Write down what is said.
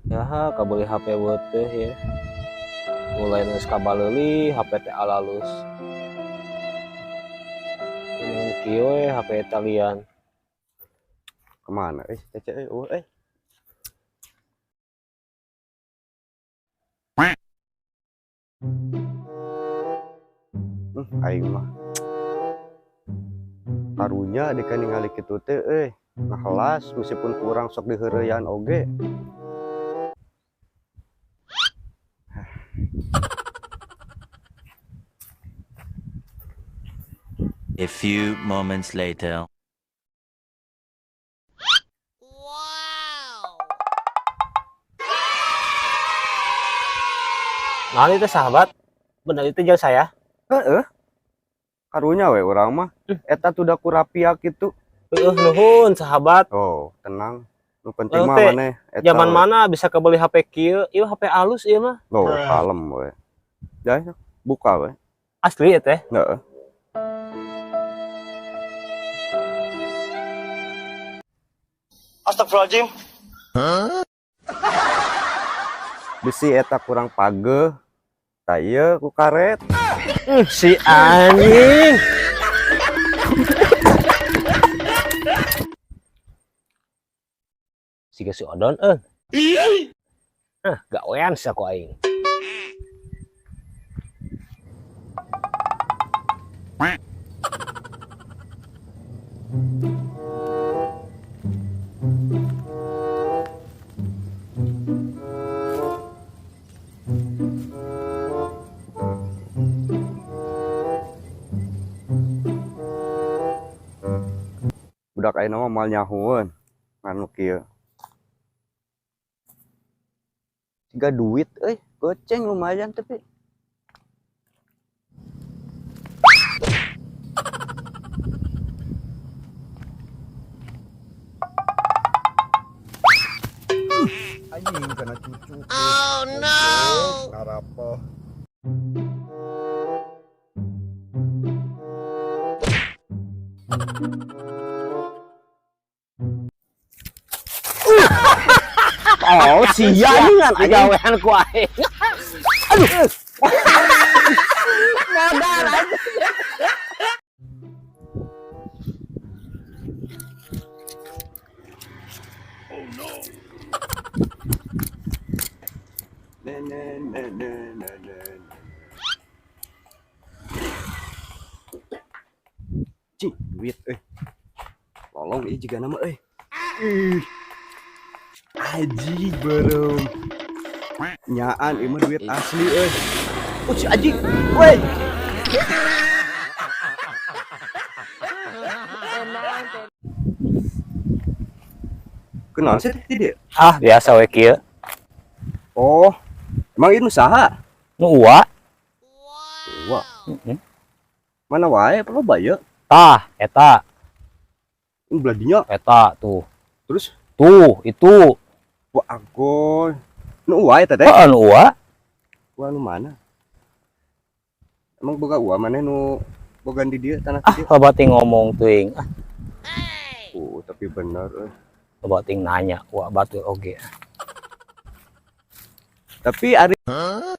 Ya, kabeli HP beuteung ya. Mulai geus kabaleuli HP teh alalus. Ini kieu we HP Italian. Kemana eh Cece eh eueuh eh. Aing mah. Karunya deka ningali kitu teh euy. Ngahelas meskipun kurang sok diheureuyan oge. A few moments later. Nah, itu sahabat. Bener itu jauh saya. Heeh. Karunya we urang mah. Eta tuh da kurapia kitu. Heeh, nuhun sahabat. Oh, tenang. Nu penting Lalu mah teh, maneh eta zaman we. mana bisa kebeli HP kieu? Ieu HP alus ieu mah. Loh, kalem we. Jai, buka we. Asli ya teh. Heeh. Astagfirullahaladzim. Bisi eta kurang pageh. Tah ieu ku karet. Si anjing. Siga si Odon euy. Ah, gawean sia ku aing. Budak ayeuna mah moal nyahoeun nganu kieu. Siga duit euy, goceng lumayan tapi. Anjing kana cucu. Oh no. Ngarapoh. Oh, sia anjingan digawean ku aing. Aduh. Modal aja. Oh no. Ne ne ne ne ne ne. Cing, duit euy. Lolong ieu jiga nama euy. Ih. Aji beureum. Nyaan ieu mah duit asli euy. Oh si anjing. Woi. Kunaon sih teh dia? Ah, biasa we kieu. Oh, emang ieu nu saha? Nu uwa. Uwa. Mana wae perlu bae? Tah, eta. Ini beladinya. Eta tuh. Terus? Tuh, itu. Wah, agoy. Nu uwa eta teh? Heeh, nu uwa. Uwa nu mana? Emang boga uwa maneh nu boga di dieu tanah Ah, di dieu? loba ting ngomong teuing. Ah. Oh, tapi bener euy. Loba ting nanya, uwa batur oge. Tapi ari Huh?